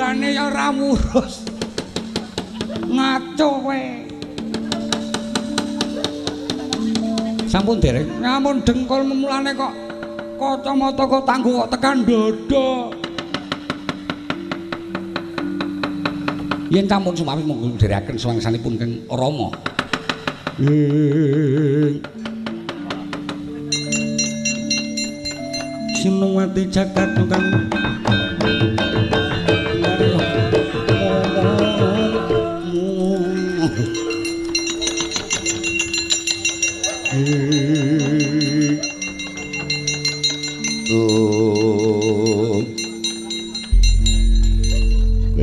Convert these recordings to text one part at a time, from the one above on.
Jurane ya ora ngurus. Ngaco kowe. Sampun dereng nyamun dengkul memulane kok kacamata kok tangguh kok tekan dada. Yen sampun sumawi monggo nderekaken sewangsanipun Kang Rama. Sinungwati jagat kang Kowe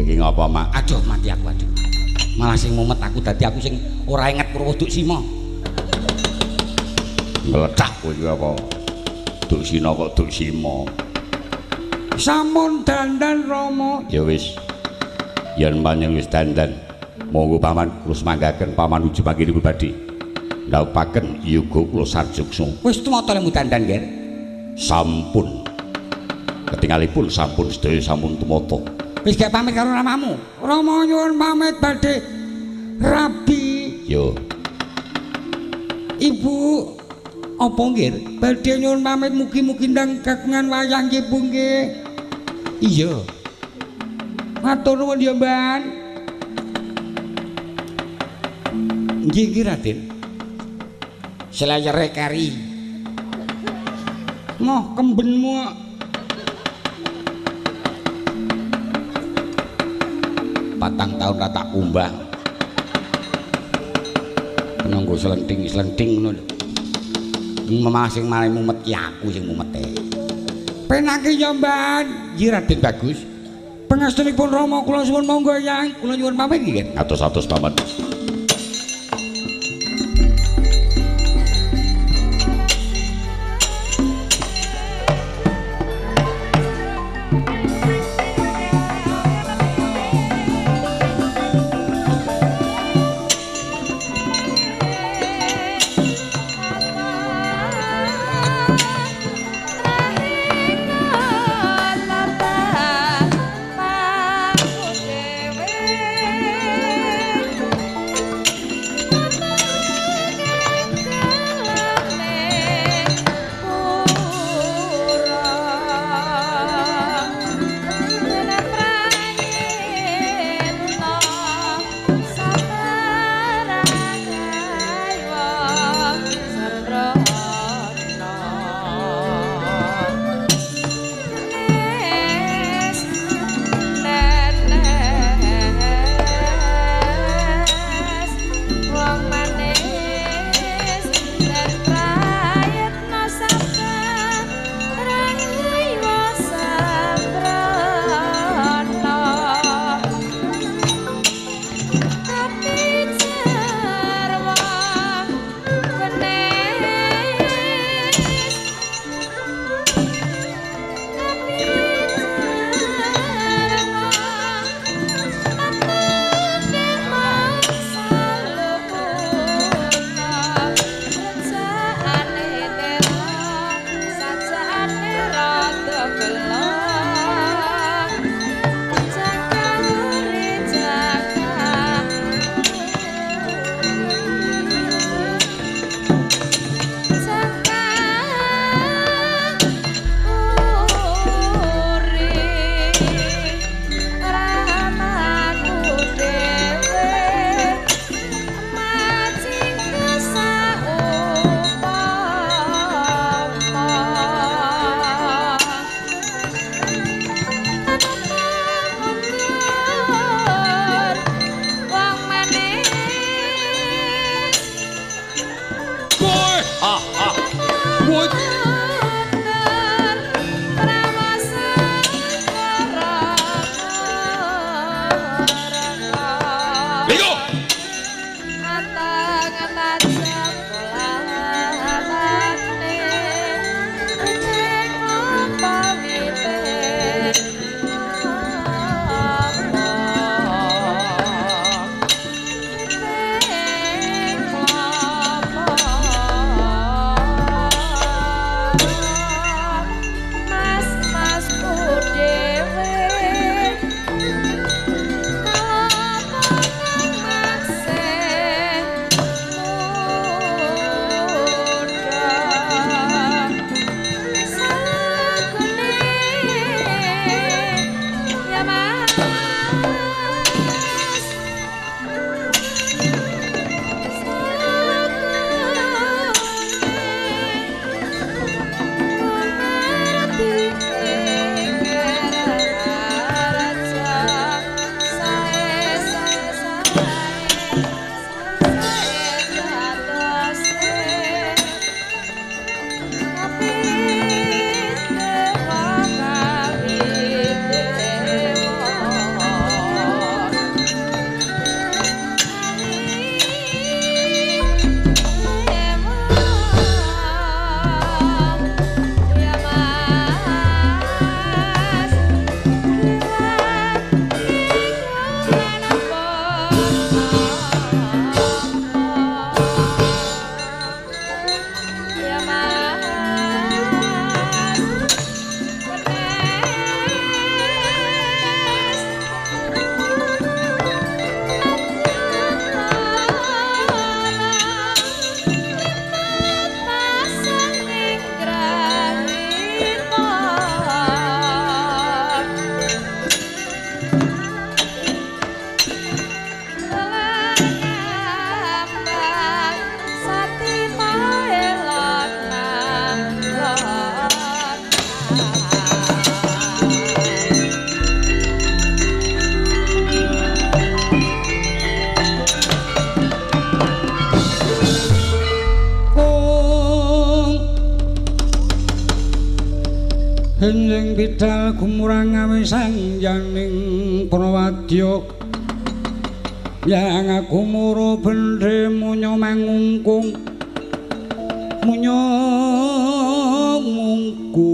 iki ngapa, Mak? Aduh, mati aku, aduh. Malah sing mumet aku dadi aku sing ora inget Purwoduk Sima. Nglecak kowe iki apa? Duk Sina kok Duk Sima. Sampun dandan Rama. Ya wis. Yen panjenengan wis dandan, monggo paman kula semanggaken paman uji panggenipun badhe ndhawuhaken yoga kula sarjuksa. Wis tumata lemu dandan, Ger. Sampun. Ketingalipun sampun sedaya sampun tumata. Wis gak pamit karo ramamu. Rama nyuwun pamit badhe rabi. Yo. Ibu apa nggih? Badhe nyuwun pamit mugi-mugi ndang kagungan wayah nggih Bu nggih. Iya. Matur nuwun ya, Mbak. Nggih nggih Raden. Selayere kari. Moh kembenmu kok. Patang tahun ra tak kumbah. Kena nggo slenting-slenting ngono lho. Malah sing malah mumet ki aku sing mumete. Penake ya, Mbak. Nggih Raden Bagus. Pangestunipun Rama kula suwun monggo Yang, kula nyuwun pamit nggih. Atos-atos paman. Genjing bidal gumurang awisang janing prawadya yang aku muru bendhe munyo mangungkung munyo mungkung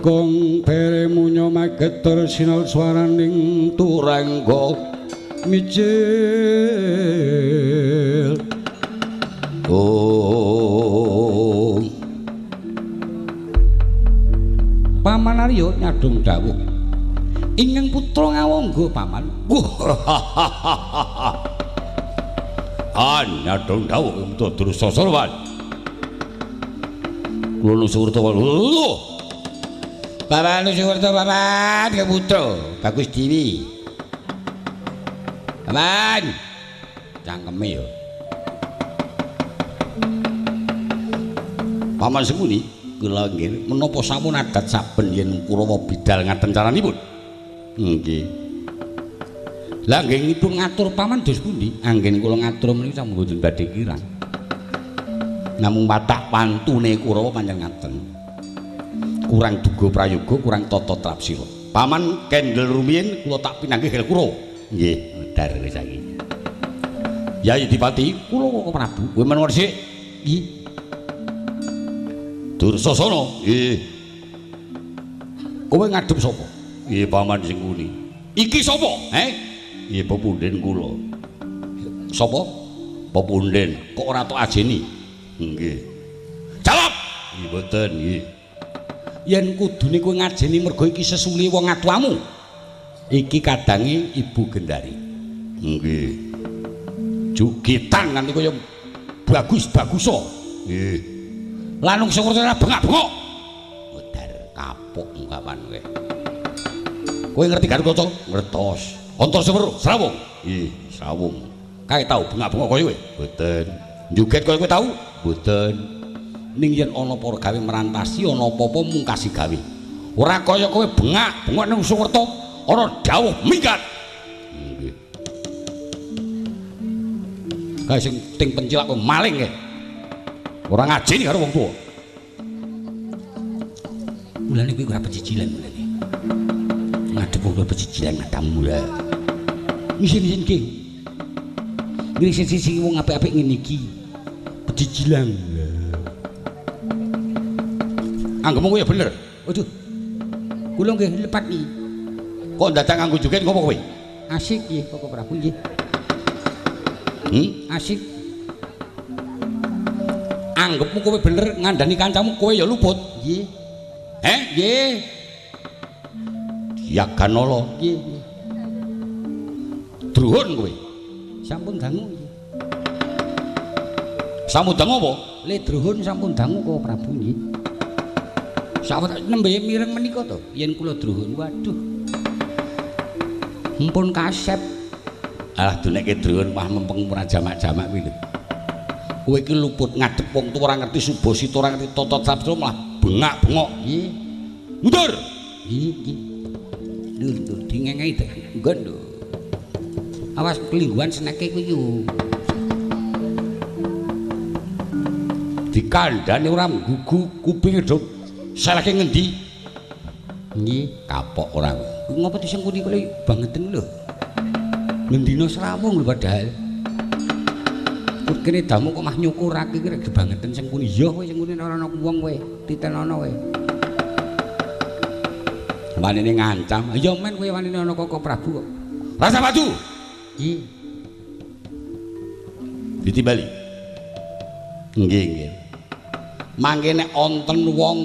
kong bere munyo mageter sinal swaraning turangga mijil. Oh. Paman Arya nyadong dawuh. Ingkang putra Ngawangga paman. Ah, nyadong dawuh putra Drusasana, Pan. Kula nusurta. Paman nusurta paman ke putra Bagus Dewi. Paman, cangkeme ya. Paman Sengkuni kula nggih menapa sampun adat saben yen Kurawa bidal ngaten caranipun? Nggih. Lah nggih ngipun ngatur paman dos pundi? Anggen kula ngatur menika sampun mboten badhe kirang. Namung watak wantune Kurawa pancen ngaten. Kurang duga prayoga, kurang tata trapsira. Paman kendel rumiyin kula tak pinanggih hel Kurawa. Nggih, medhar wis saiki. Yayi Dipati, kula kok Prabu. Kowe meneng sik. Nggih. Dursasana, nggih. Kowe ngadhep sapa? Nggih, Paman Sengkuni. Iki sapa? Heh? Nggih, pepunden kula. Sapa? Pepunden. Kok ora tok ajeni? Nggih. Jawab. Nggih, mboten, nggih. Yen kudune kowe ngajeni mergo iki sesuli wong atuamu. Iki kadange Ibu Gendari. Nggih. Jugitan nganti kaya bagus-baguso. Nggih. Lanung syukur ora bengak-bengok. Wedar kapok kapan kowe. Kowe ngerti Garuda? Ngertos. Antasena Srawung. Nggih, Srawung. Kae tau bengak-bengok kaya kowe? Mboten. Joget kaya kowe tau? Mboten. Ning yen ana para gawe merantasi ana apa-apa mungkasi gawe. Ora kaya kowe bengak-bengok ning Suwerta ana dawuh minggat. Nggih. Kae sing ting pencilak kowe maling kae. Ora ngajeni karo wong tuwa. Mulane kuwi ora pecicilan mulane. Ngadep wong pecicilan matamu lah. Ngisin-isin ki. Ngisin-isin wong apik-apik ngene iki. Pecicilan. Anggemu kowe ya bener. Waduh. Kula nggih lepat iki. Kok dadak nganggo joget ngopo kowe? Asik nggih Koko Prabu nggih. Asik. Anggepmu kowe bener ngandani kancamu kowe ya luput. Nggih. Heh? Nggih. Yaganala. Nggih. Druhun kowe. Sampun dangu nggih. Sampun dangu apa? Le druhun sampun dangu Koko Prabu nggih. Sawet nembe mireng menika to yen kula druhun. Waduh. Mumpun kasep. Alah dunekke druhun wah mempeng ora jamak-jamak kuwi lho. Kowe iki luput ngadep wong tuwa ora ngerti subasita ora ngerti tata trapsira malah bengak-bengok. Nggih. Mundur. Nggih, nggih. Lho, lho dingengehi to. Nggon lho. Awas kelingguhan seneke kuwi yo. Dikandhane ora nggugu kupinge do salahke ngendi? Nggih, kapok ora. Ngopo disengkuni kula bangeten lho. Ngendina srawung lho padahal. Kene damu kok mah nyukurake iki rek bangeten sengkuni. Ya kowe sengkuni ora ana wong kowe, titenono kowe. Wanine ngancam. Ya men kowe wanine ana Koko Prabu kok. Rasa maju. Nggih. Ditimbali. Nggih, nggih. Mangke nek wonten wong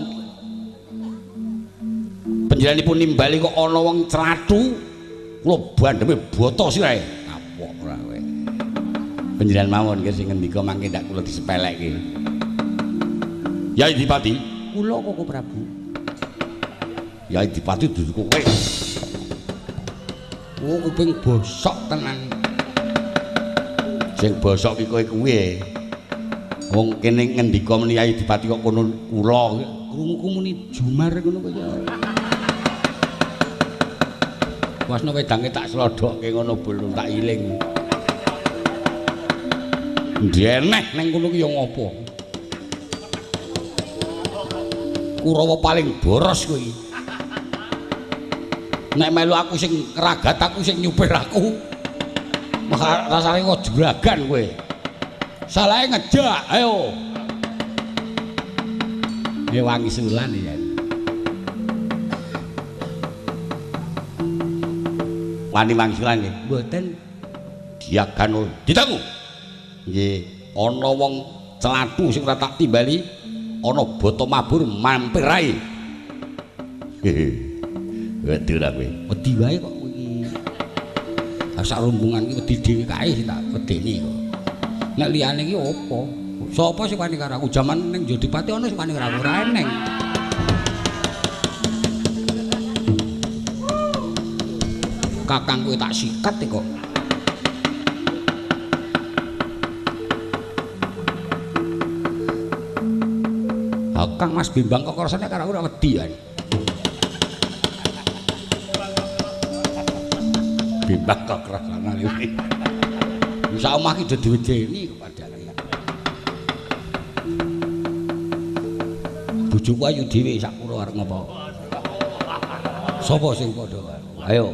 panjenenganipun nimbali kok ana wong crathu kula bandheme bata sirahe. Kapok ora kowe. Panjenengan mawon nggih sing ngendika mangke ndak kula disepelekke. Yai Dipati, kula Koko Prabu. Yai Dipati dudu kowe. Oh, kuping bosok tenan. Sing bosok ki kowe kuwi. Wong kene ngendika meni Yai Dipati kok kono kula krunguku muni jumar ngono kaya. Wasno wedange tak slodhokke ngono belum tak iling. Ndeneh ning kono ki ya ngopo? Kurawa paling boros kowe iki. Nek melu aku sing ngragat, aku sing nyupir aku. Rasane kok juragan kowe. Salahe ngejak, ayo. Wangi sulan ya. Wani wangsulan nggih? Mboten. Diagan ditangu. Nggih, ana wong celathu sing ora tak timbali, ana bata mabur mampir ae. Hehe. Wedi ora kowe? Wedi wae kok kowe iki. Sak rombongan iki wedi dhewe kae sing tak wedeni kok. Nek liyane iki apa? Sapa sing wani karo aku? Jaman ning Jodipati ana sing wani karo aku, ora eneng. Kakang kowe tak sikat kok. Kakang Mas Bimbang kok rasane karo aku ora wedi kan. Bimbang kok rasane iki. Wis omah iki diwedeni kok padahal. Bojoku ayu dhewe sak kula arep ngopo. Sapa sing padha? Ayo.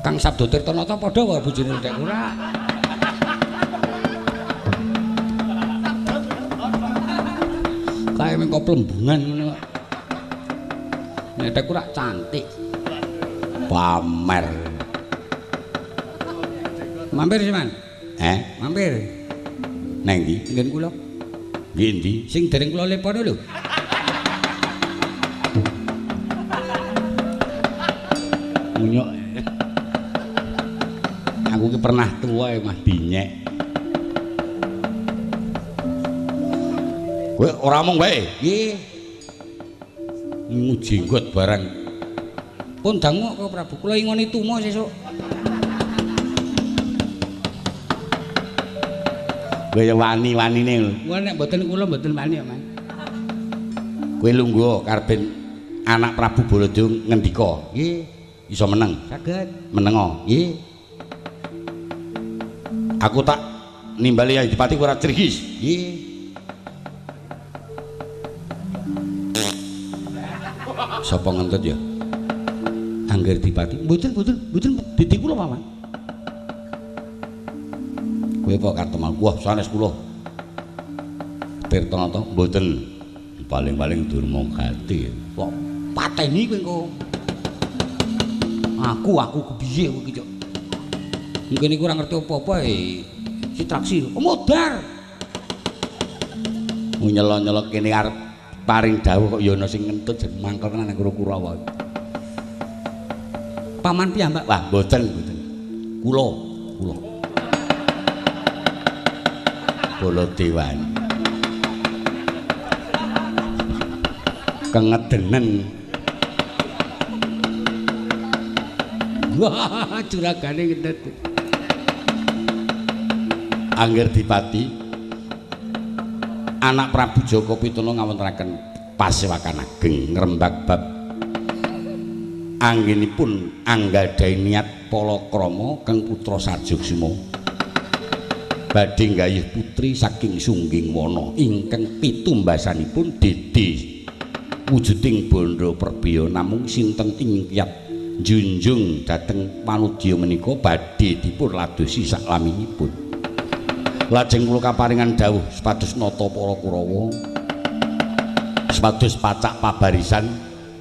Kang Sabdo Tirtanata padha wae bojone tek ora. Kae mengko plembungan ngono kok. Nek tek ora cantik. Pamer. Mampir sih, Man. Mampir. Neng ndi? Nggen kula. Nggih endi? Sing dereng kula lepono lho. Munyuk. Aku ki pernah tuwa ya Mas Binyek. Kowe ora omong wae. Nggih. Jenggot barang. Pun dangu kok Prabu, kula ingoni tumo sesuk. Kowe ya wani-wanine lho. Wah nek mboten kula mboten wani ya, Mas. Kowe lungguh karben anak Prabu Baladewa ngendika. Nggih. Iso meneng. Saged. Menengo. Nggih. Aku tak nimbali Adipati ora crigis. Nggih. Sapa ngentut ya? Angger Dipati. Mboten, mboten, mboten dadi kula, Paman. Kowe kok katemal. Wah, sanes kula. Tirtanata mboten. Paling-paling durma gati. Kok pateni kowe engko. Aku kepiye kowe iki, Cuk? Mungkin iku ora ngerti apa-apa e. Citraksi, modar. Nyelok-nyelok kene arep paring dawuh kok ya ana sing ngentut jen mangkel tenan karo Kurawa. Paman piyambak. Wah, mboten, mboten. Kula, kula. Baladewan. Kengedenen. Wah, juragane ngentut. Angger Dipati anak Prabu Jaka Pitana ngawontenaken pasewakan ageng ngrembak bab anggenipun anggadhahi niat palakrama kang putra Sarjogsima badhe nggayuh putri saking Sungging Wana ingkang pitumbasanipun dede wujuding bandha perbeya namung sinten ing kiyat njunjung dhateng manudya menika badhe dipun ladosi saklaminipun. Lajeng kula kaparingan dawuh supados nata para Kurawa supados pacak pabarisan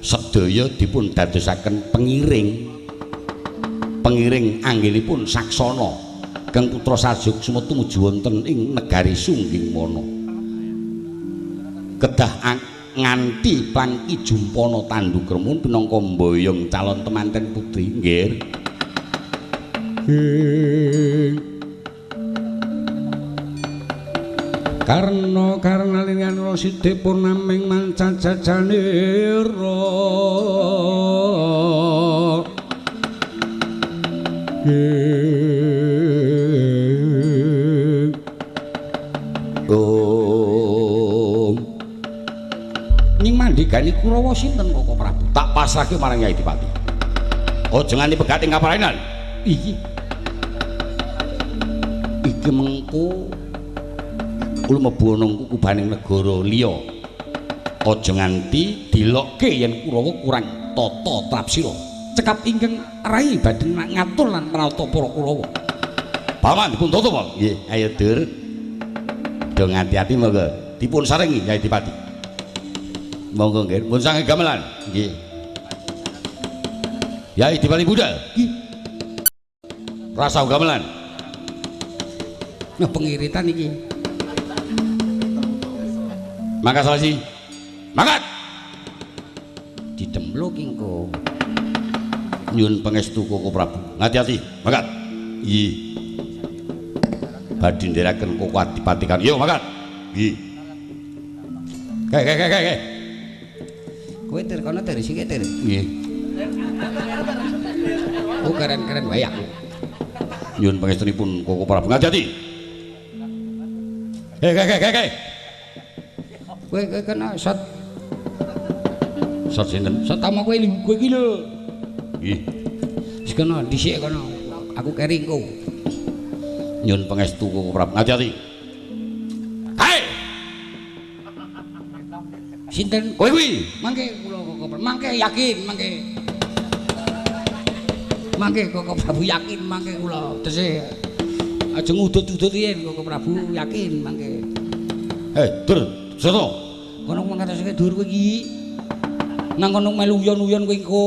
sedaya dipun dadosaken pengiring pengiring anggenipun saksana kang putra Sarjogsima tumuju wonten ing negari Sungging Wana kedah nganti pangki jumpana tandu kremun pinangka mboyong calon temanten putri. Nggih. Karna karnalingan raside purnaming manca jajanira. Om. Ning mandhegani Kurawa sinten Koko Prabu? Tak pasrahke marang Yai Dipati. Aja nganti pegat ing kaparainan. Iki. Iki mengko lumebu ana kukubaning negara liya. Aja nganti dilokke yen Kurawa kurang tata trapsira. Cekap ingkang rai badhe ngatur lan pranata para Kurawa. Paman dipun tata, Pak. Nggih, ayo Dur. Do ngati-ati monggo. Dipun sarengi Yai Dipati. Monggo nggih, pun sange gamelan. Nggih. Yai Dipati budal. Nggih. Rasa gamelan. Nah pengiritan iki. Mangkat selasi. Mangkat. Didemluk engko. Nyun pangestu Koko Prabu. Ngati-ati, mangkat. Nggih. Badhe ndherekaken Koko Adipati kan. Yo mangkat. Nggih. Kae kae kae kae. Kowe tir kono tir siki tir. Nggih. Oh keren-keren wae aku. Nyun pangestunipun Koko Prabu. Ngati-ati. Hei kae kae kae. Kowe kowe kena shot. Shot sinten? Shot ama kowe kowe iki lho. Nggih. Wis kono dhisik kono. Aku keri engko. Nyun pangestu Koko Prabu. Ngati-ati. Kae. Sinten? Kowe kuwi. Mangke kula Koko Prabu. Mangke yakin, mangke. Mangke Koko Prabu yakin mangke kula. Tesih aja ngudut-udut yen Koko Prabu yakin mangke. Eh, Dur, sono. Kono mangkatake dhuwur kowe iki. Nang kono melu uyon-uyon kowe engko.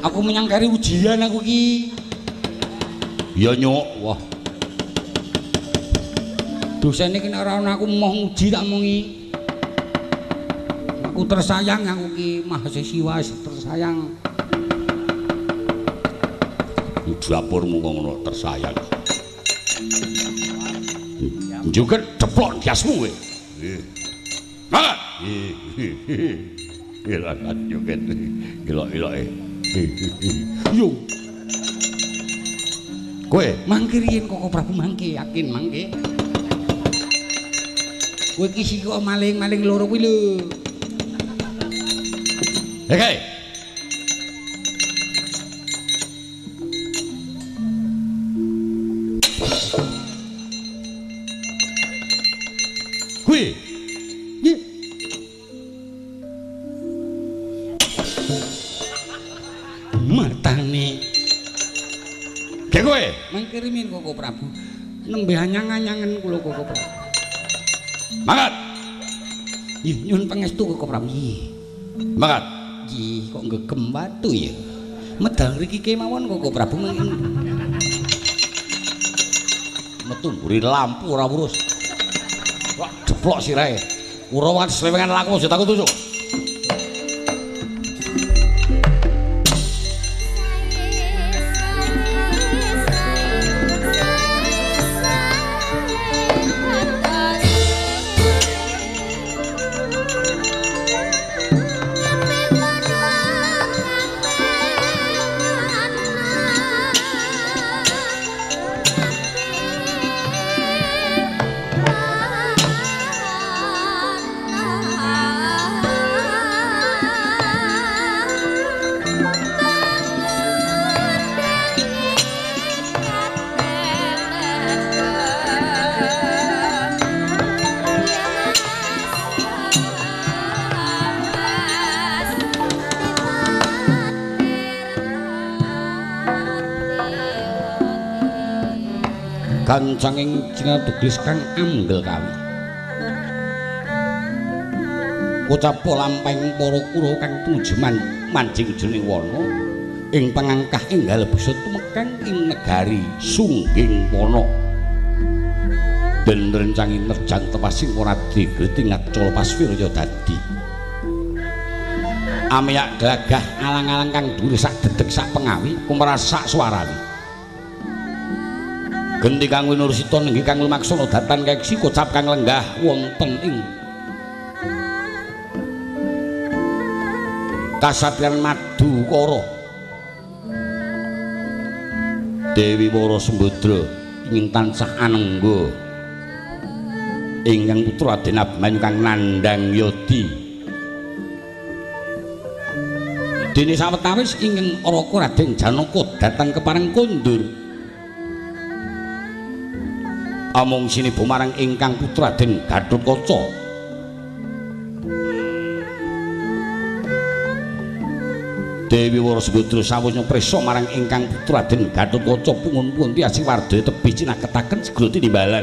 Aku menyang kari ujian aku iki. Ya nyuk, wah. Dosene ki nek ora ana aku moh nguji tak omongi. Aku tersayang aku ki mahasiswa tersayang. Dapurmu kok ngono tersayang. Njuket deplok ndasmu kowe. Nggih. Mangkat. Nggih. Gila joget. Gila-gilae. Yo. Kowe mangke riyen Koko Prabu mangke yakin mangke. Kowe iki sik kok maling-maling loro kuwi lho. Hei. Kuwi. Nggih. Matane. Ge kowe. Mangke rimin Koko Prabu. Nembe anyang-anyangen kula Koko Prabu. Mangkat. Nggih, nyuwun pangestu Koko Prabu. Nggih. Mangkat. Nggih, kok ngegem watu ya. Medal mriki kemawon Koko Prabu mangke. Metu mburi lampu ora urus. Wah, deplok sirahe. Kurawan slewengan laku aja takut tusuk. Kancanging cinatuglis kang anggel kawi. Kocapa lampahing para Kurawa kang tumuju manjing jroning wana ing pangangkah enggal bisa tumekang ing negari Sungging Wana. Den rencangi nerjang tepasing ora digreti ngacala paswirya dadi. Ameyak glagah alang-alang kang dhuwur sak dedeg sak pengawi kumrasak suarane. Genti kang winursita nenggi kang lumaksana datan keksi kocap kang lenggah wonten ing kasatriyan Madukara. Dewi Wara Sembadra ingin tansah anengga ingkang putra Raden Abimanyu kang nandhang yadi. Dene sawetawis ingkang Raka Raden Janaka datang kepareng kondur. Amung siniba marang ingkang putra Den Gathotkaca. Dewi Wara Sembadra sawusnya prisa marang ingkang putra Den Gathotkaca pungun-pungun tiasi wardaya tebih cinaketaken segera tinimbalan.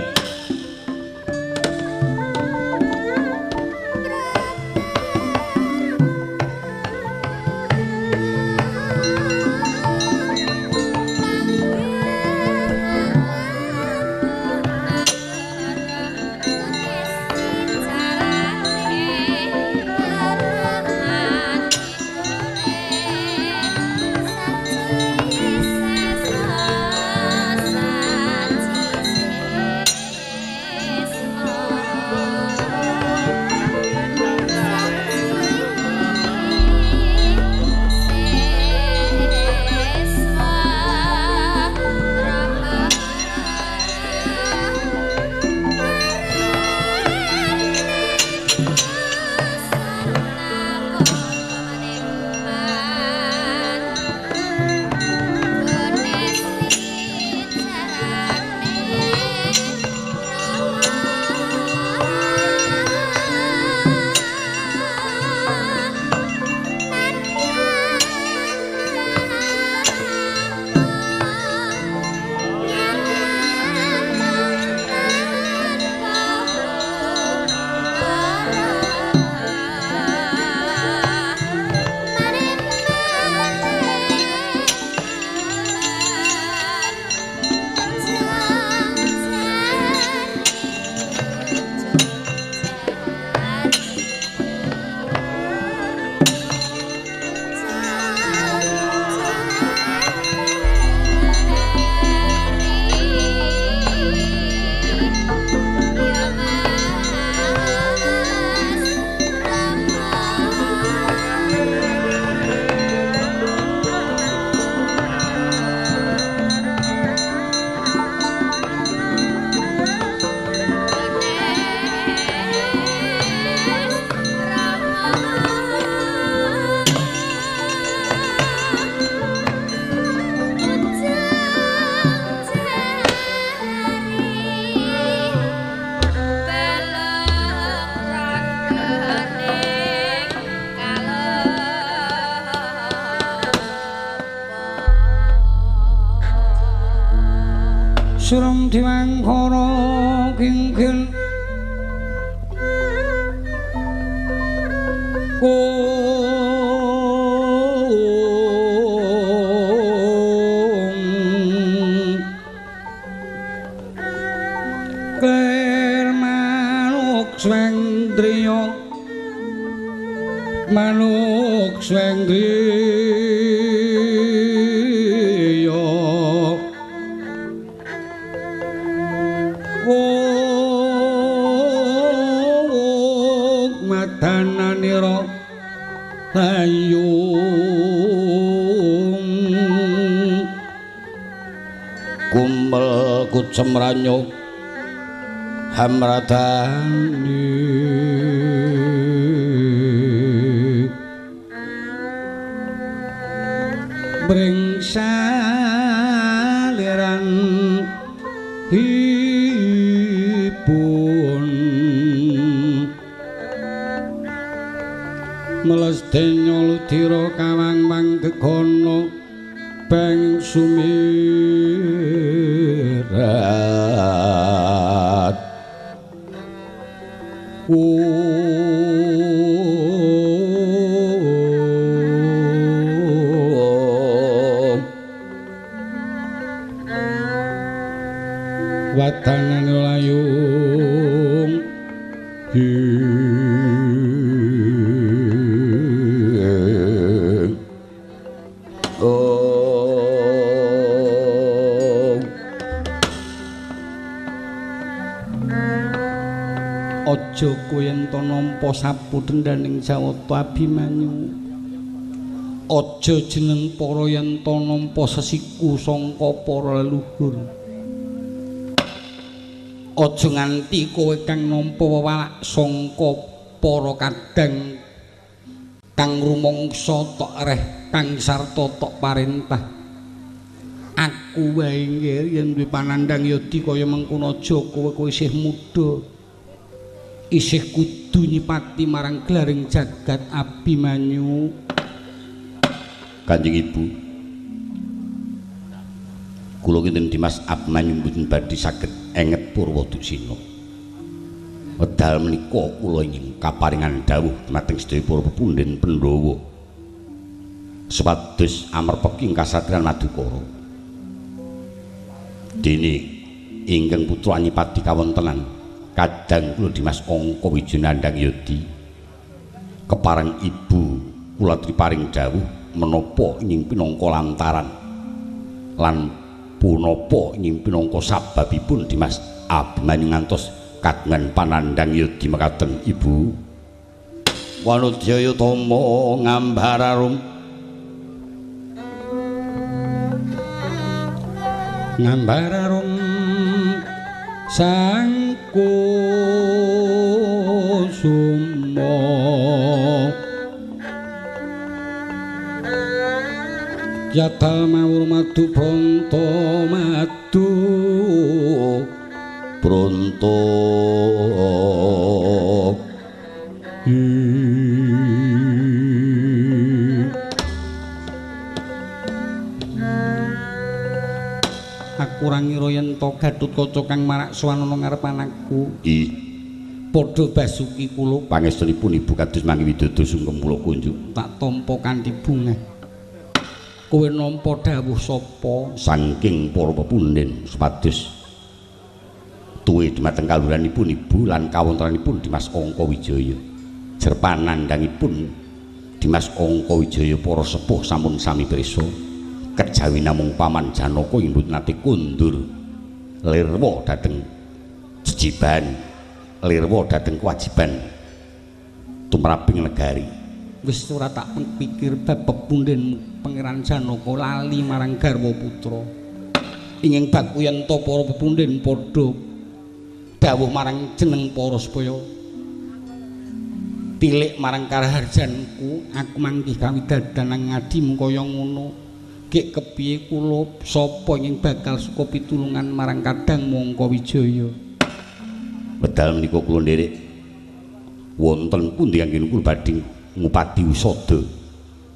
Surem diwangkara kinggil klir manuk swendriya manuk swendriya madananira layung kumel kucemranyo hamradani bring saliran ipun melestenya ludira kawang manggegono beng sumirat. Wadanan layung aja kowe ento nampa sapu dendhaning Jawata Abimanyu. Aja jeneng para yen to nampa sesiku sangka para leluhur. Aja nganti kowe kang nampa wewalak sangka para kadang kang rumangsa tok reh kang sarta tok parentah. Aku Aku wae nggih yen duwe panandhang yadi kaya mengkono aja kowe kowe isih muda. Isih kudu nyipati marang glaring jagat Abimanyu. Kanjeng Ibu, kula kinten Dimas Abimanyu mboten badhe saged enget purwa duksina. Wedal menika kula ingin kaparingan dawuh dumateng sedaya para pepundhen Pandhawa supados amerpeki kasatriyan Madukara. Dene ingkang putra nyipati kawontenan kadang kula Dimas Angka Wijaya Yadi kepareng ibu kula triparing dawuh menapa ing pinangka lantaran lan punapa ing pinangka sababipun Dimas Abimanyu ngantos kagungan panandhang yadi mekaten ibu. Wanudyaya tama ngambararum ngambararum sang kusuma yata mawur madu bronto madu bronto. Aku ora ngira yen to Gatotkaca kang marak sowan ana ngarep anakku. I padha basuki kula pangestunipun ibu kados mangke widodo sungkem kula kunjuk tak tampa kanthi bungah. Kowe nampa dawuh sapa? Saking para pepundhen supados tuwe dumateng kaluhuranipun ibu lan kawontenanipun Dimas Angka Wijaya. Jer panandhangipun Dimas Angka Wijaya para sepuh sampun sami pirsa. Kejawi namung paman Janaka ing mboten nate kondur lirwa dhateng jejiban, lirwa dhateng kewajiban tumraping negari. Wis ora tak pikir bab pepundhenmu Pangeran Janaka lali marang garwa putra. Inging baku yen to para pepundhen padha dawuh marang jeneng para supaya tilik marang karaharjanku, aku mangkih kawidadan nang ngadimu kaya ngono. Gek kepiye kula sapa ing bakal suka pitulungan marang kadang Mangka Wijaya. Wedal menika kula nderek wonten pundi anggen kula badhe ngupati usada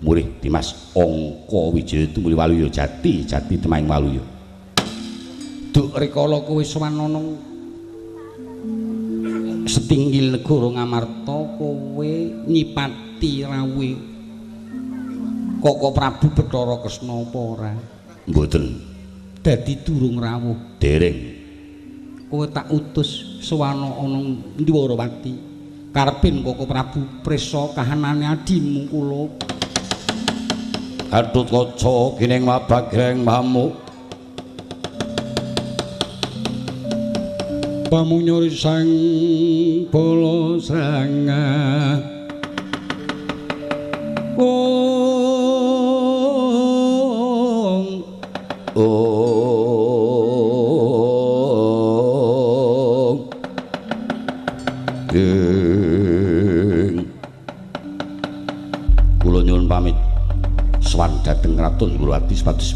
murih Dimas Angka Wijaya tumuli Waluya Jati, Jati temahing Waluya. Duk rikala kowe sowan ana setinggil negara Ngamarta kowe nyipati rawuhe Koko Prabu Bathara Kresna apa ora? Mboten. Dadi durung rawuh. Dereng. Kowe tak utus sowana ana Ndwarawati. Karepin Koko Prabu prisa kahanane adimu kula. Gatotkaca kining mabagreng mamuk. Pamunyuri sang bala sranga. Kula nyuwun pamit sowan dhateng Kraton Ndwarawati supados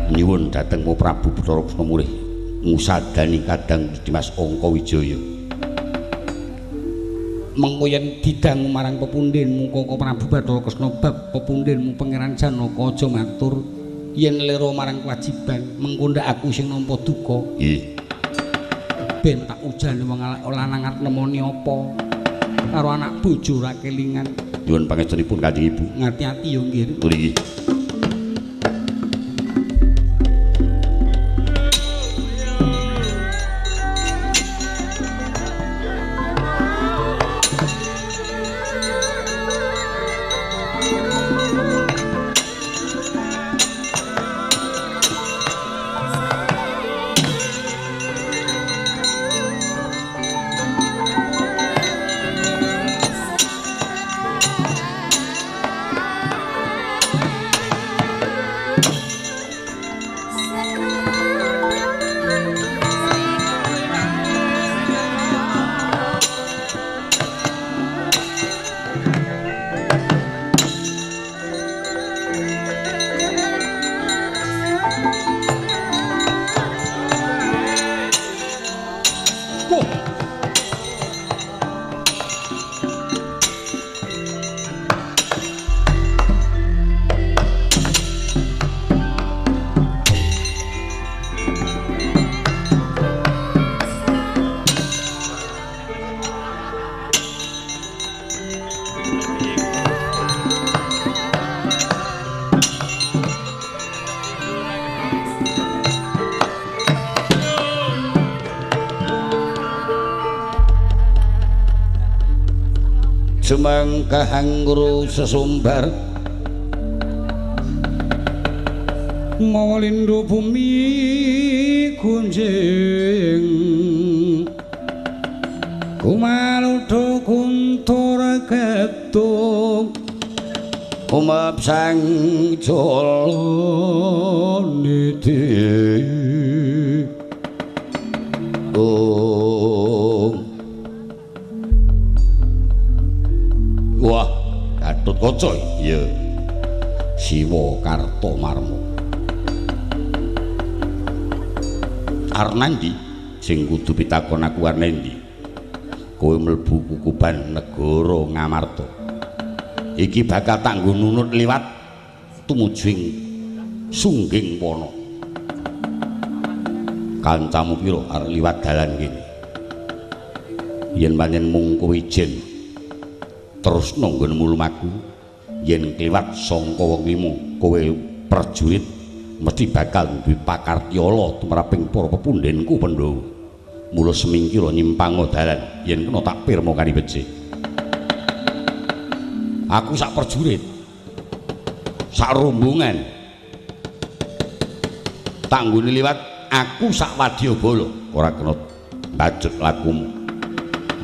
nyuwun dhateng Prabu Bathara Kresna murih ngusadani kadang Dimas Angka Wijaya. Mengko yen didangu marang pepundhenmu Koko Prabu Bathara Kresna bab pepundhenmu Pangeran Janaka aja matur yen lero marang kewajiban, mengko ndak aku sing nampa duka. Nggih. Ben tak ujane wong lanang arep nemoni apa karo anak bojo ora kelingan. Nyuwun pangestunipun Kanjeng Ibu. Ngati-ati ya nggih. Nggih. Jemangkah angguru sesumbar mawa lindhu bumi gunjing kumaludha kuntur ketung umep sang jala niti. Oh. Wah, Gatotkaca iya. Siwa Kartomarma. Arep nandi? Sing kudu pitakon aku arep endi? Kowe mlebu kukuban negara Ngamarta. Iki bakal tak nggo nunut liwat tumuju ing Sungging Wana. Kancamu pira arep liwat dalan kene? Yen pancen mung kowe ijen terus nggonmu lumaku, yen kliwat sangka wong limo kowe prajurit mesti bakal duwe pakartyala tumraping para pepundhenku Pandhawa. Mula semingkira nyimpang dalan yen kena tak pirma kani becik. Aku sak prajurit, sak rombongan tak nggone liwat aku sak wadyabala ora kena bacut lakumu.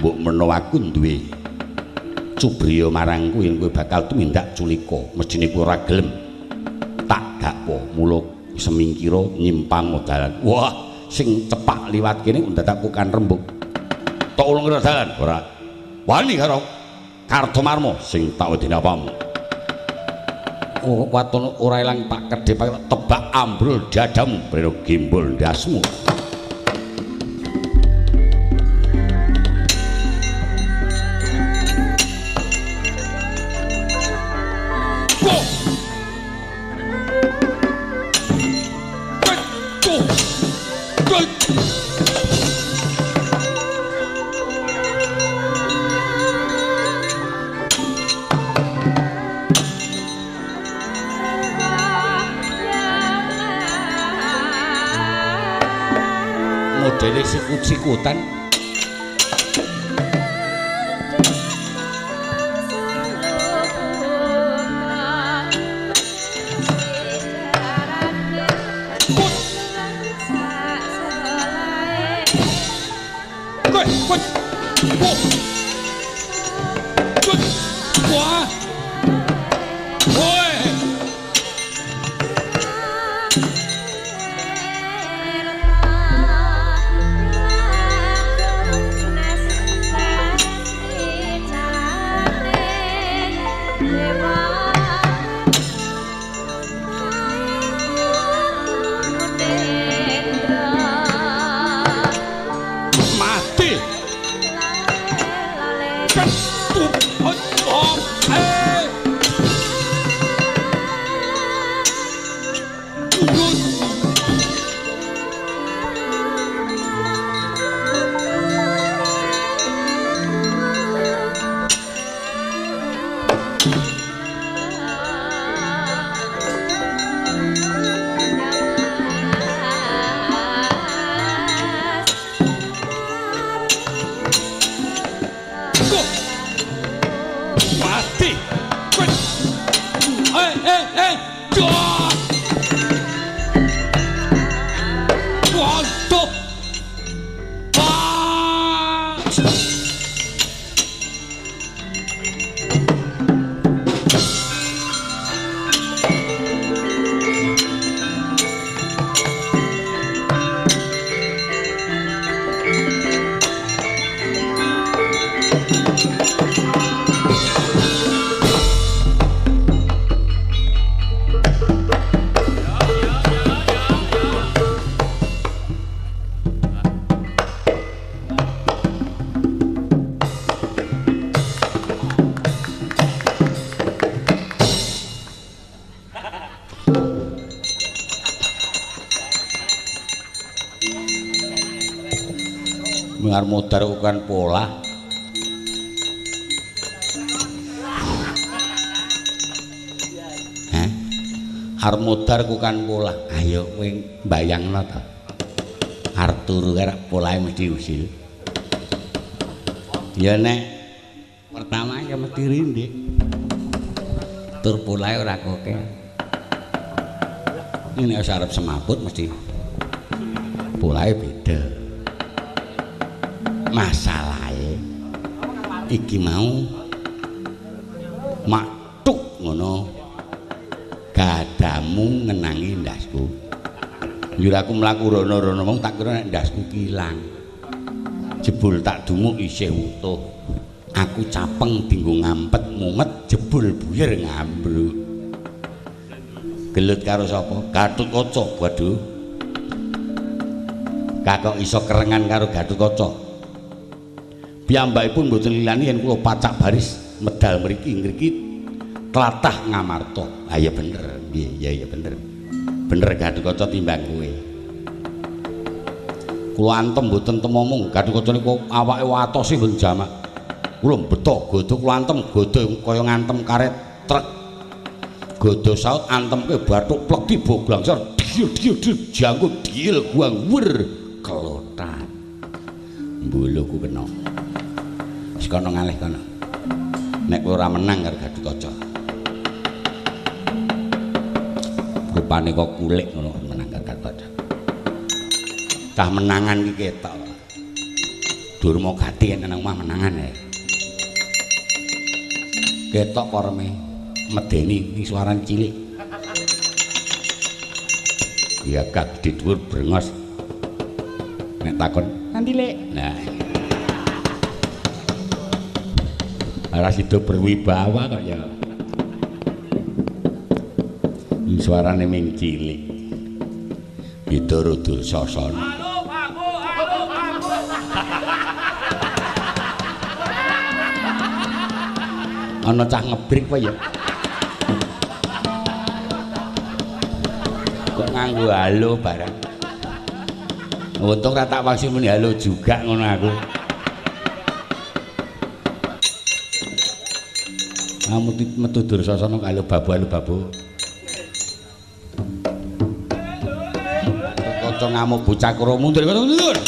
Mbok menawa aku duwe cubriya marangku yen kowe bakal tumindak culika, mesthine kowe ora gelem tak dakwa. Mula semingkira nyimpang dalan. Wah, sing cepak liwat kene ndadak bukan rembug. Tak ulung dalan ora wani karo Kartomarma sing tak wedeni apamu. Oh, waton ora ilang tak kedhep tebak ambrul dadamu breno gembol ndasmu. Modele sikut-sikutan. Modar bukan pola. Hah? Arep modar bukan pola. Ayo kowe mbayangno to. Arep turu karo polahe mesti usil. Ya nek pertama ya mesti rindik. Tur polahe ora koke. Ini nek arep semaput mesti polahe beda. Masalahe iki mau maktuk ngono gadamu ngenangi ndasku. Njur aku mlaku rono-rono mau tak kira nek ndasku ki ilang. Jebul tak dumuk isih utuh. Aku capeng dinggo ngampet mumet jebul buyer ngambruk. Gelut karo sapa? Gatotkaca. Waduh. Kakok iso kerengan karo Gatotkaca. Piyambakipun mboten lilani yen kula pacak baris medal mriki ngriki tlatah Ngamarta. Ha ya bener. Nggih, ya ya bener. Bener Gatotkaca timbang kowe. Kula antem mboten temomong Gatotkaca niku awake watose mboten jamak. Kula beto godho kula antem godho kaya ngantem karet truk. Godho saut antemke bathuk plek tiba glangsar dil dil dil janggut dil guang wer kelotan. Mbuluhku kena. Wis kono ngalih kono. Nek kowe ora menang karo Gatotkaca. Rupane kok kulik ngono menang karo Gatotkaca. Cah menangan iki ketok. Durma gati nang omah menangan ae. Ketok korme medeni iki suarane cilik. Ya gak gedhe dhuwur brengos. Nek takon, "Nanti Lek." Nah. Ora sida berwibawa kok ya. Suarane ming cilik. Beda rudul sasana. Ana cah ngebrik apa ya? Kok nganggo halo barang. Untung ra tak wangsul muni halo juga ngono aku. Kamu metu Dursasana halo babu halo babu. Kaca ngamuk bocah karo mundur mundur.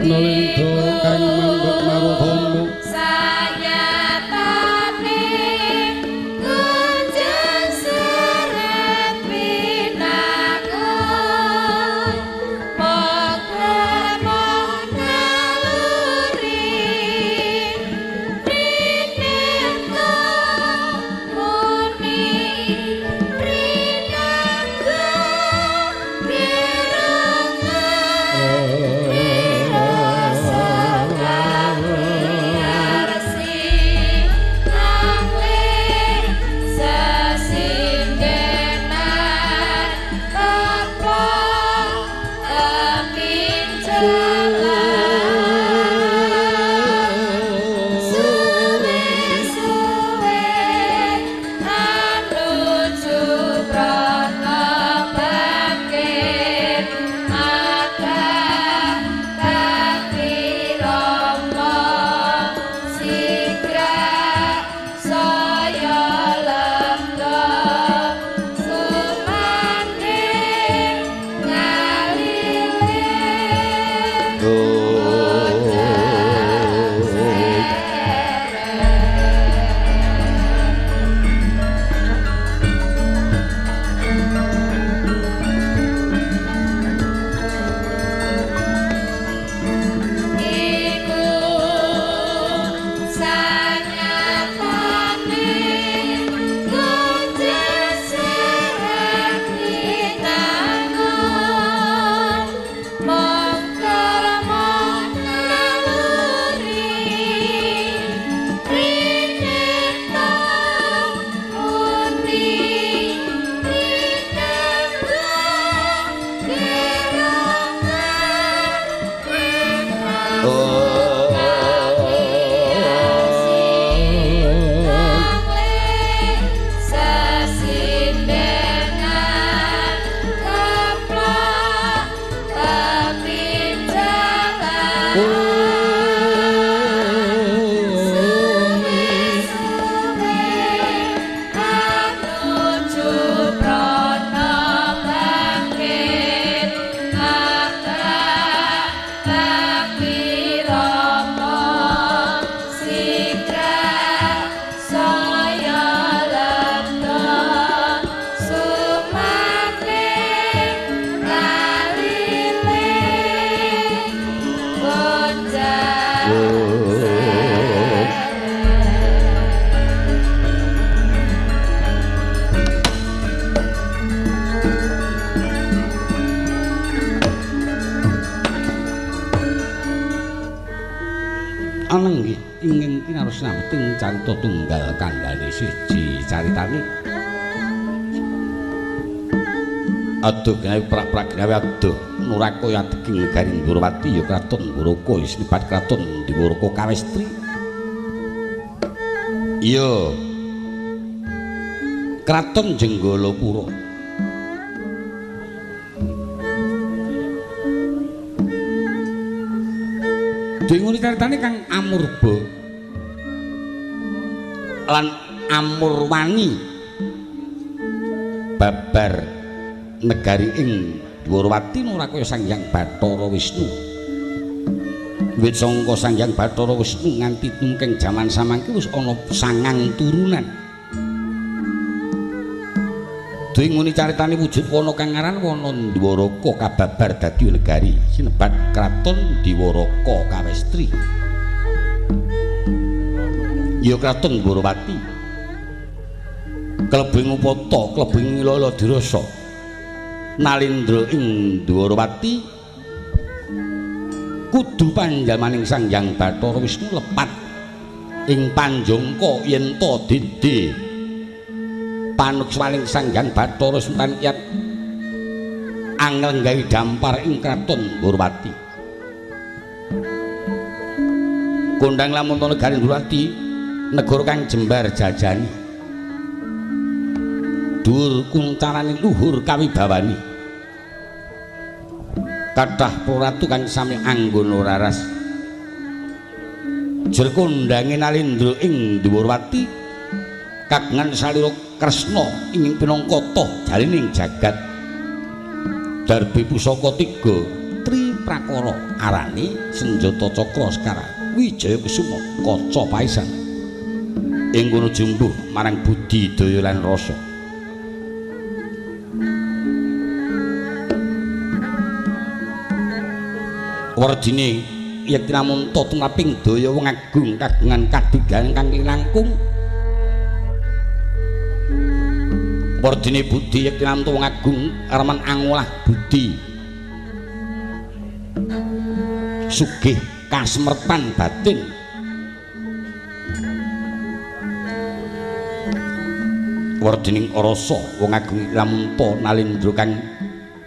Nalendra kang mambek marudana sanyatane kunjung seret pinangun moga naluri rinirta muni rinangga Anenggih ingin kinaros namting carita tunggal kandhane siji caritane. Aduh gawe prak-prak gawe aduh nurakaya adeging negari Ndorowati ya kraton Ndoraka ya sinipat kraton Ndoraka Kawestri. Iya. Kraton Jenggalapura. Dene caritane kang Amurba lan Amurwani babar negari ing Dwarawati nurakaya Sang Hyang Bathara Wisnu. Wit sangka Sang Hyang Bathara Wisnu nganti tumungking jaman samangke wis ana sangang turunan. Dene ngene caritane wujud wana kang aran wana Ndwaraka kababar dadi negari sinebat kraton Dwaraka Kawestri. Ya kraton Dwarawati. Klebu ing Upata, klebu ing Lala Dirasa. Nalindra ing Dwarawati kudu panjamaning Sang Hyang Bathara Wisnu lepat ing panjangka yen ta dede panukswaning Sang Hyang Bathara Sultan Yat anglenggahi dampar ing kraton Dwarawati. Kondang lamun ta negari Dwarawati negara kang jembar jajani dhuwur kuncaraning luhur kawibawani. Kathah para ratu kang sami anggona raras. Jer kondange Nalindra ing Dwarawati kagungan salira Kresna ing pinangka toh jalining jagat. Darbi pusaka tiga tri prakara arane senjata cakra sekarang Wijaya Kusuma kaca paisan. Ing kono jumbuh marang budi daya lan rasa. Werdine yekti namunta tumraping daya wong agung kagungan kadigan kang linangkung. Werdine budi yekti namunta wong agung remen angolah budi sugih kasmertan batin. Werdining rasa wong agung lamunta Nalindra kang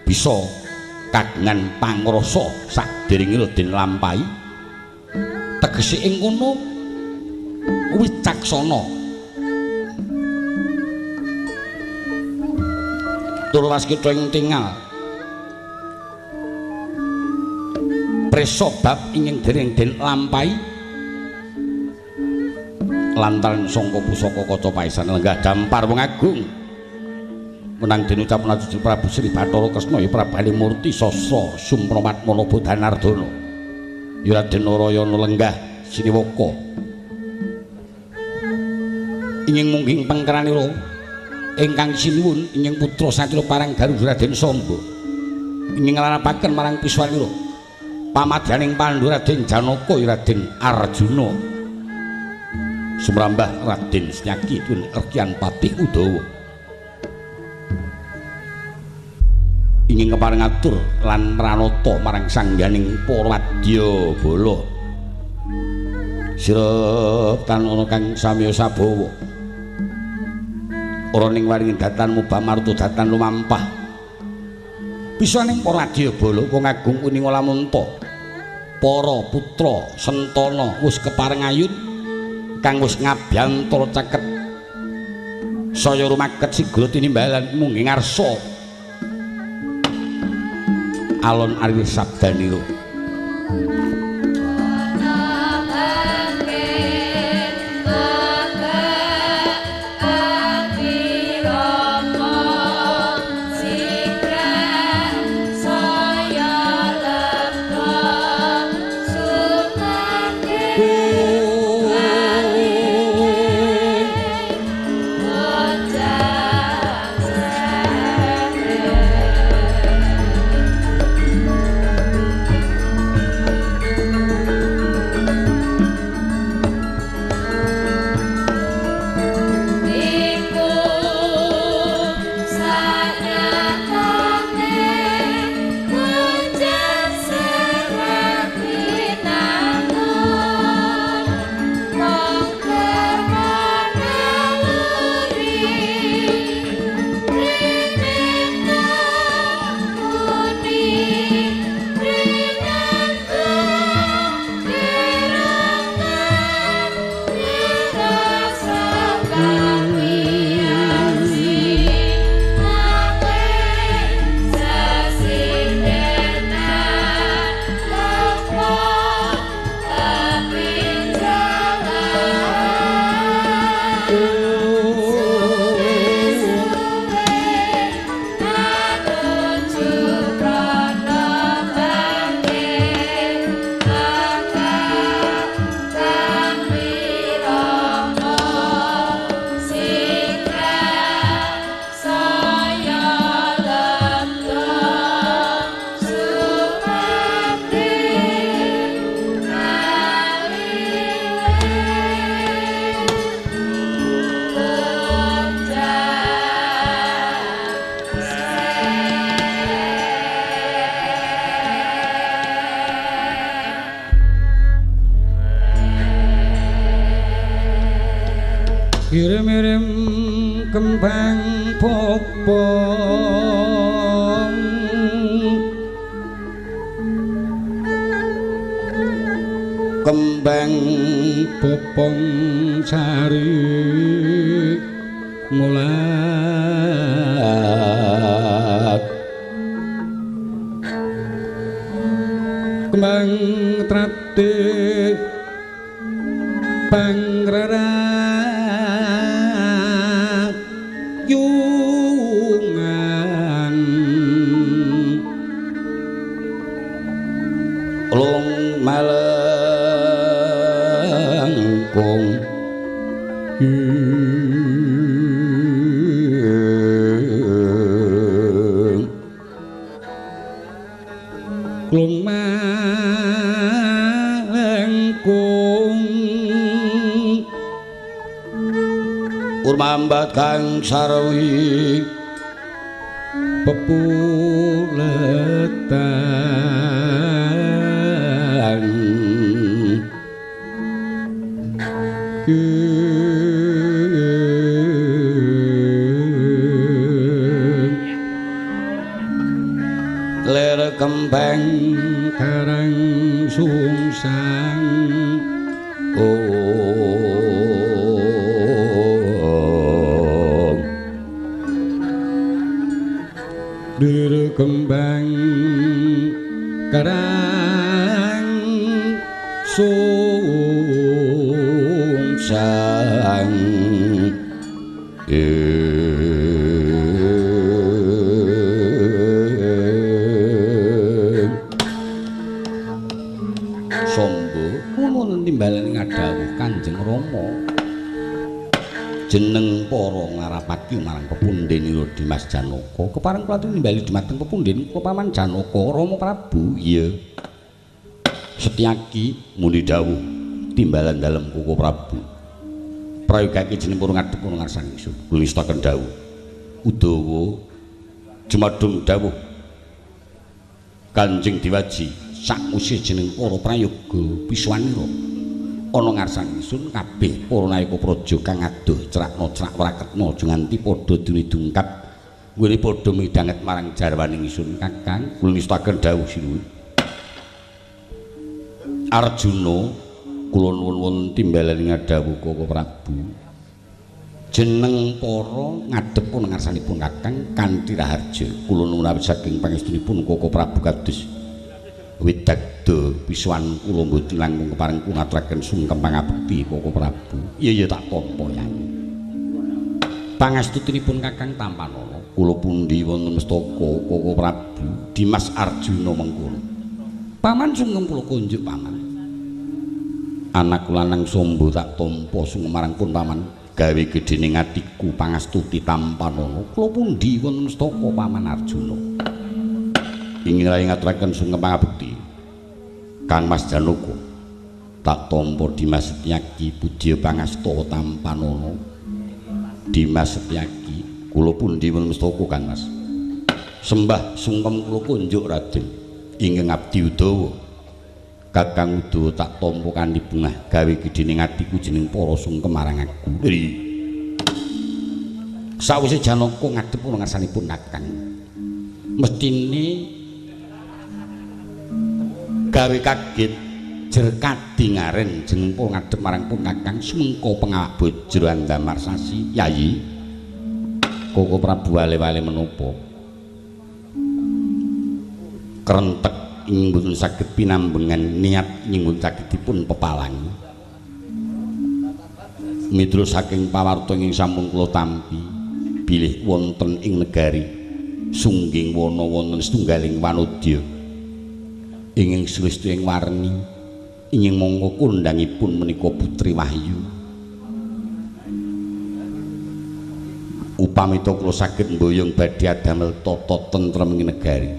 bisa kagungan pangrasa sakderenge den lampahi tegese ing kono wicaksana tur waskita ing tingal presa bab ingin dereng den lampahi lantaran sangka pusaka kaca paisan lenggah dampar wong agung menang den ucapna cucu Prabu Sri Bathara Kresna ya Prabali Murti Sasra Sumpramatmana Bodhanardana ya Raden Narayana lenggah siniwaka ingin mungging pengkeranira ingkang sinuwun ingin putra satya parang Garuda Raden Samba ingin nglarapaken marang piswanira pamadyaning Pandhu Raden Janaka ya Raden Arjuna sumrambah Raden Setyaki tun Rekyan Patih Udawa ingin kepareng atur lan pranata marang sangganing para wadyabala sira tan ana kang samya sabawa ora ning waringin datan mubah marta datan lumampah pisaning para wadyabala wong agung kuninga lamunta para putra sentana wis kepareng ayun kang wis ngabyantara caket saya rumaket sigra tinimbalan munggi ngarsa alon arwi sabdanira. Kirim-kirim kembang popong kembang popong cari mulat trate pangrarayungan long malengkung klung malengkung urmambat kang sarwi pepuletan ler kembang karang sungsang oh lir kembang karang sungsang Sombo ngono timbalane ngadhawuh Kanjeng Rama jeneng para ngarapati marang pepundhen Dimas Janaka kepareng kula nimbali dumateng pepundhen kula Paman Janaka Rama Prabu. Iya Setyaki muni dawuh timbalan dalem Koko Prabu prayogake jeneng para ngadhep ana ngarsan ingsun kula nistaken dawuh Udawa jumadung dawuh Kanjeng Diwaji sakwise jeneng para prayoga piswanira ana ngarsan ingsun kabeh para nayaka praja kang adoh crakna crak wraketna aja nganti padha dene dungkap nggone padha midhanget marang jarwaning ingsun Kakang kula nistaken dawuh sinuwun Arjuna kula nuwun wonten timbalan ngadhawuh Koko Prabu jeneng para ngadhep ana ngarsanipun Kakang kanthi raharja kula nuwun awit saking pangestunipun Koko Prabu kados widagda pisuwan kula mboten langkung kepareng kula ngaturaken sungkem pangabekti Koko Prabu. Iya iya tak tampa Yayi. Pangastutinipun Kakang tampanana kula pundi wonten mestaka Koko Prabu Dimas Arjuna mengkono. Paman sungkem kula kunjuk paman. Anak lanang Sombo tak tampa sungkem marang pun paman gawe gedene atiku pangastuti tampanana kula pundi wonten mestaka Paman Arjuna. Ingin rai ngaturaken sungkem pangabekti Kang Mas Janaka tak tampa Dimas Setyaki puji pangasta tampanana Dimas Setyaki kula pundi wonten mestaka Kang Mas sembah sungkem kula kunjuk Raden ingkang abdi Udawa Kakang Udawa tak tampa kanthi bungah gawe gedene atiku jeneng para sungkem marang aku. Sawise Janaka ngadhep ana ngarsanipun Kakang mestine gawe kaget jer kadingaren jeneng para ngadhep marang pun Kakang sumengko pengawak bojro andamar sasi. Yayi Koko Prabu wale-wale menapa krentek ing mboten saged pinambengan niat ing mboten saged dipun pepalangi miturut saking pawarta ing sampun kula tampi bilih wonten ing negari Sungging wana wonten setunggaling wanodya ingkang sulistya ing warni ingkang mangka kondhangipun menika Putri Wahyu. Upamita kula saged mboyong badhe adamel tata tentrem ing negari.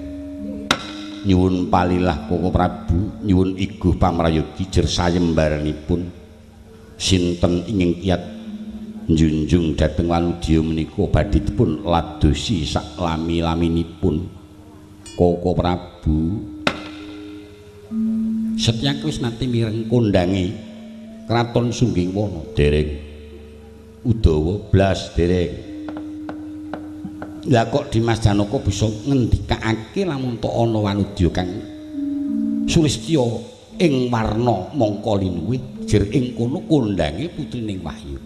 Nyuwun palilah Koko Prabu, nyuwun iguh pamrayogi jer sayembaranipun sinten ingkang kiyat njunjung dhateng wanodya menika badhe dipun ladosi sak lami-laminipun Koko Prabu. Setyaki wis nate mireng kondhange Kraton Sungging Wana dereng Udawa blas dereng. Lah kok Dimas Janaka bisa ngendikake lamun ta ana wanodya kang sulistya ing warna mangka linuwih jer ing kono kondhange putrining Wahyu.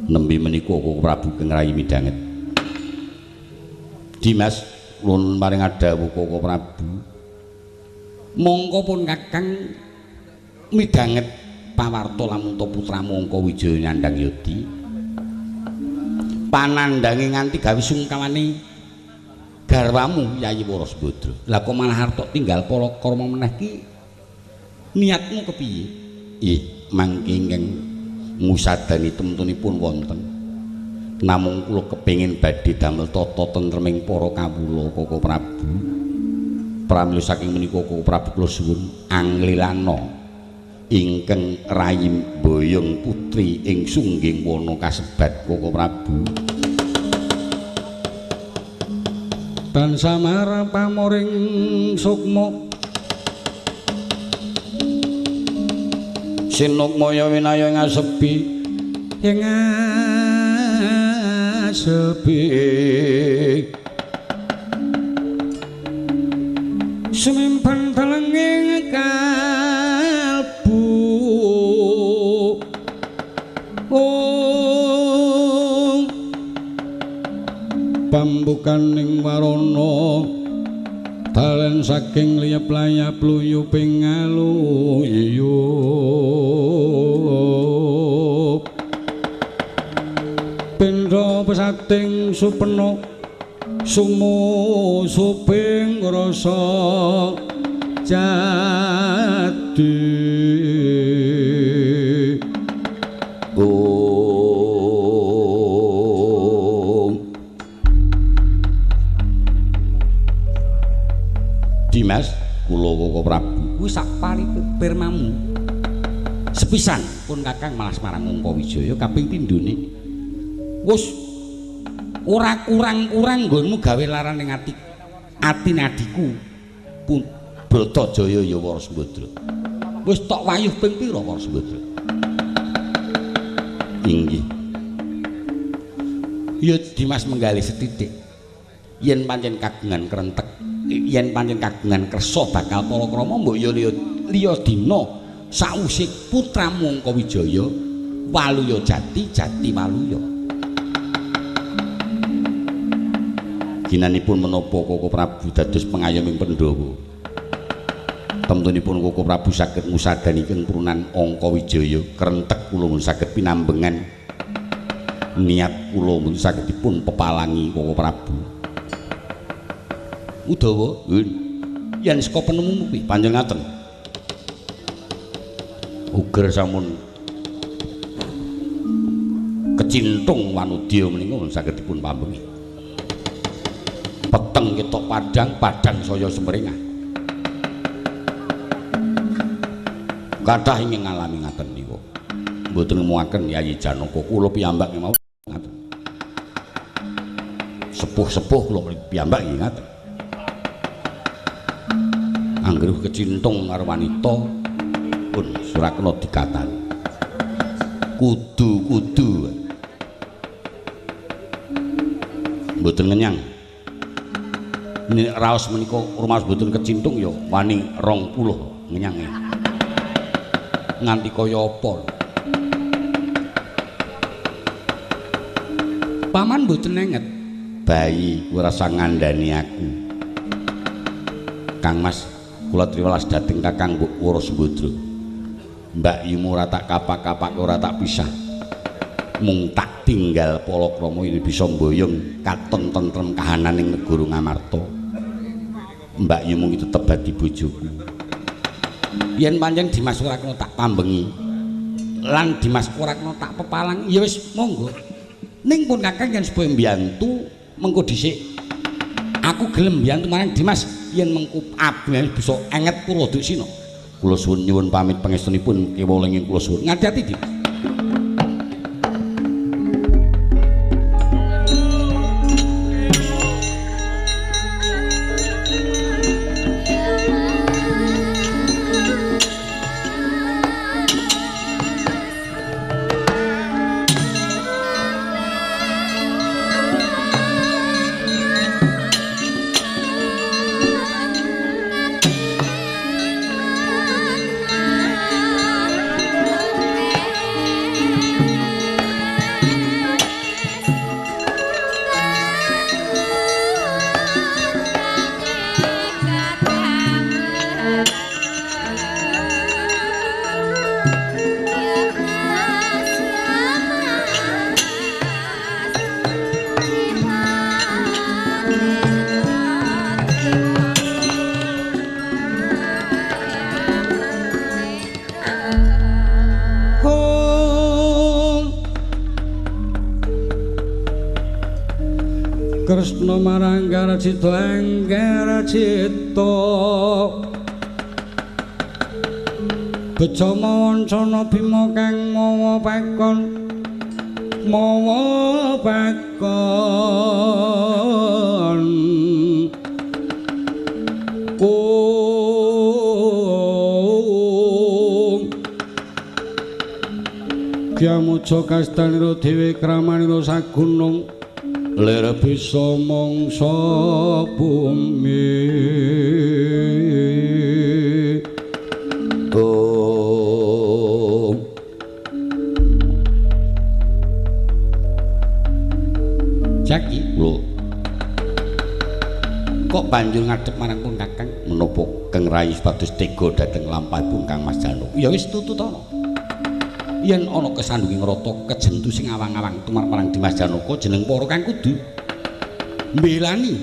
Nembe menika Koko Prabu keng rayi midhanget. Dimas kula paring adhawuh Koko Prabu. Mongko pun Kakang midhanget pawarta lamun ta putramu Angkawijaya nyandang yodi. Panandhange nganti gawe sungkawane garwamu Yayi Warasbadra. Lah kok malah arep tok tinggal palakrama meneh ki niatmu kepiye? Ih, mangke ingkang ngusadani temtunipun wonten. Namung kula kepengin badhe damel tata tentreming para kawula Koko Prabu. Pramila saking menika Koko Prabu kula suwun anglilana ingkang rayi mboyong putri ing sungging wana kasebat Koko Prabu. Tansah marang pamoring sukma sinukmaya winaya ngasepi ing ngasepi sumimpen telenging kalbu ong pambukaning warana dalan saking liyap layap luyu pingaluyup pindha pesating supena sumusuping rasa jati. Om Dimas, kula Koko Prabu kuwi sak paripirmamu. Sepisan pun Kakang malas marang Angkawijaya kaping pindhone. Wis ora kurang-kurang nggonmu gawe larane ati ati nadiku pun Bratajaya ya Warasbadra. Wis tok wayuh ping pira Warasbadra? Inggih. Ya Dimas menggalih sethithik. Yen pancen kagungan krentek, yen pancen kagungan kersa bakal palakrama mbok ya liya dina sawise putramu Angkawijaya waluya jati jati waluya. Ginanipun menapa Koko Prabu dados pengayoming Pandhawa? Temtunipun Koko Prabu saged ngusadani ing prunan Angkawijaya krentek kula mun saged pinambengan niat kula mun saged dipun pepalangi Koko Prabu. Udawa, yen saka penemumu kuwi panjenengan ngaten. Uger sampun kecintung wanudya menika mun saged dipun pambengi. Peteng ketok padhang, padhang saya sumringah. Kathah ingkang ngalami ngaten niku. Mboten nemuaken Yayi Janaka kula piyambak mawon ngaten. Sepuh-sepuh kula piyambak nggih ngaten. Angger kecintung karo wanita pun surakna dikatani. Kudu-kudu. Mboten ngenyang. Raos menika rumaos mboten kecintung ya wani 20 ngenyange. Nganti kaya apa. Paman mboten enget. Bayi kuwi rasa ngandani aku. Kang Mas, kula triwelas dhateng Kakang Mbok Warasbadra. Mbak Yumu ora tak kapak-kapak ora tak pisah. Mung tak tinggal palakrama ini bisa mboyong katon tentrem kahananing negara Ngamarta. Mbak Yumu iki tetep dadi bojoku. Yen pancen Dimas ora kena tak pambengi lan Dimas ora kena tak pepalang, ya wis monggo. Ning pun Kakang yen supaya mbiyantu mengko dhisik. Aku gelem mbiyantu marang Dimas yen mengko abdi bisa enget kula duksina. Kula suwun nyuwun pamit pangestunipun kewalenging kula suwun. Ngati-ati Dimas. Thank you. Kresna marang Anggara Anggara Cita beja mawancana Bima kang mawa pakon mawa pakon kung Kyamuja kastanira dhewe kramanira sagunung lir bisa mangsa bumi. Om. Jaki lho. Kok banjur ngadhep marang pun Kakang menapa Kang Rai supados tega dhateng lampahipun Kang Mas Janaka. Ya wis tututana. Yen ana kesandunging rata kejentu sing awang-awang tumrap marang Dimas Janaka jeneng para kang kudu mbelani.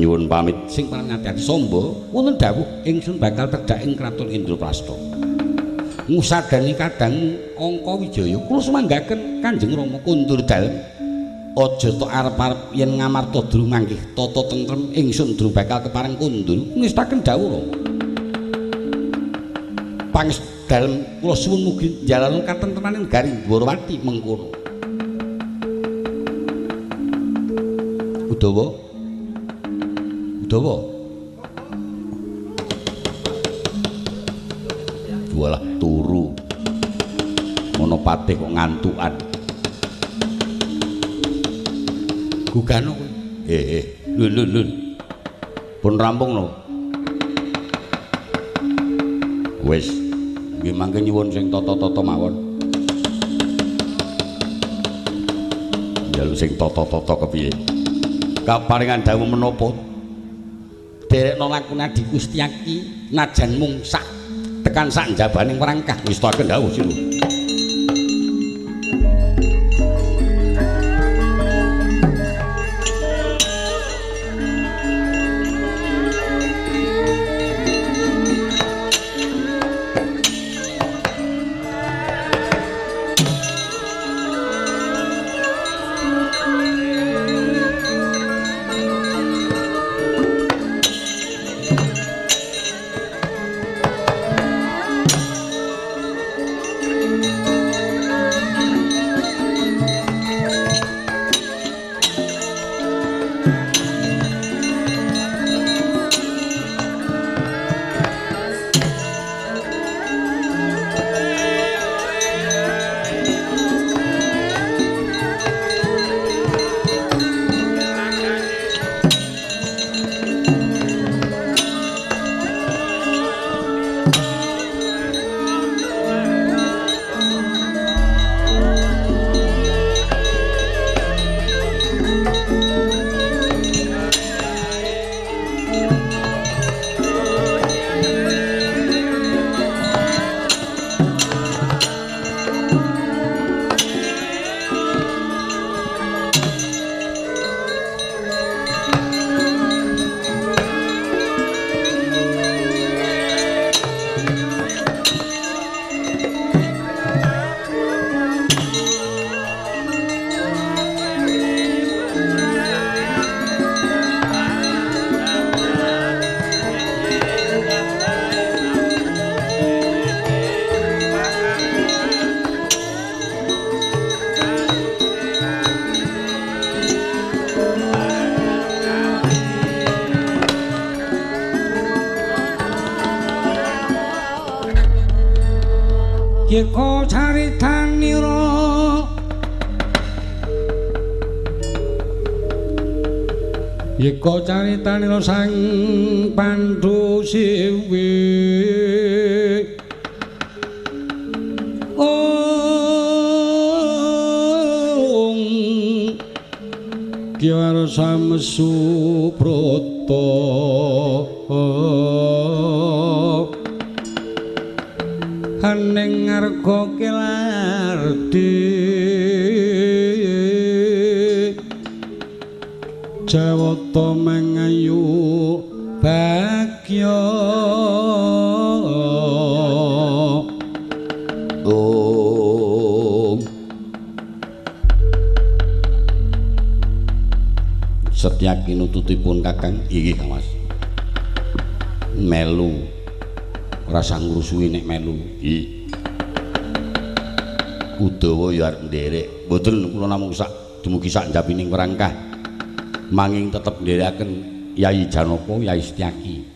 Nyuwun pamit sing paring ati-ati samba wonten dawuh ingsun bakal tedhak ing kraton Indraprasta. Ngusadani kadang Angka Wijaya kula sumanggaken Kanjeng Rama kondur dalem. Aja tok arep-arep yen ngamarta durung manggih tata tentrem ingsun durung bakal kepareng kondur ngestaken dawuh Rama. Panges dalem kula suwun mugi njalano katentremaning negari Dwarawati mengkono. Udawa Udawa. Walah turu. Ngono patih kok ngantukan. Gugano kowe. Lun lun lun. Pun rampung no. Wis, nggih mangke nyuwun sing tata-tata mawon. Njaluk sing tata-tata kepiye? Kaparingan dawuh menapa? Derekno lakune Adi Kustyaki najan mung sak tekan sak njabaning prangkah wis taken dawuh sira. Yeka caritanira Yeka caritanira Sang Pandhu Siwi Ong Kyara Samesu Brata Haning ngarga kelardi Jawata mangayu bagya. Om. Setyaki nututipun Kakang. Inggih Kang Mas. Melu rasa ngrusuhi nek melu. Nggih. Udawa ya arep nderek. Mboten kula namung sak dumugi sak njapining werangkah. Manging tetep nderekaken Yai Janaka, Yai Setyaki.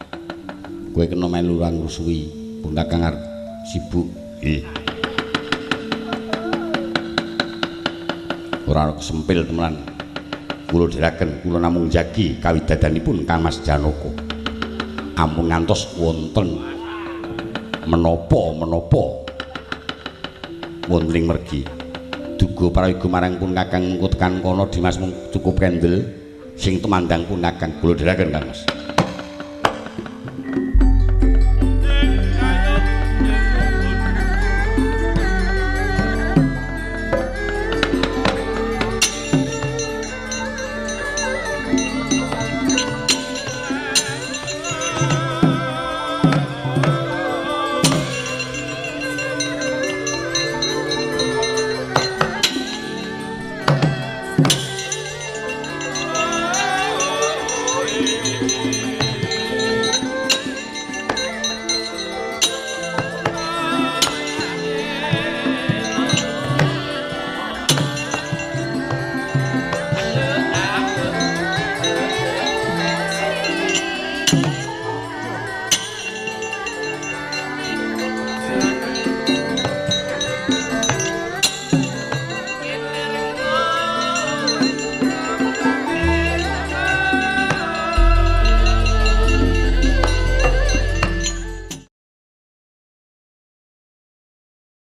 Kowe kena melu ora ngrusuhi. Pun Kakang arep sibuk. Nggih. Ora ana kesempil temenan. Kula dherekaken kula namung jagi kawidadanipun Kang Mas Janaka. Ampun ngantos wonten menapa-menapa wonten ing mergi. Duga prayoga marang pun Kakang mengko tekan kono Dimas mung cukup kendel sing tumandang pun Kakang. Kula dherekaken Kang Mas.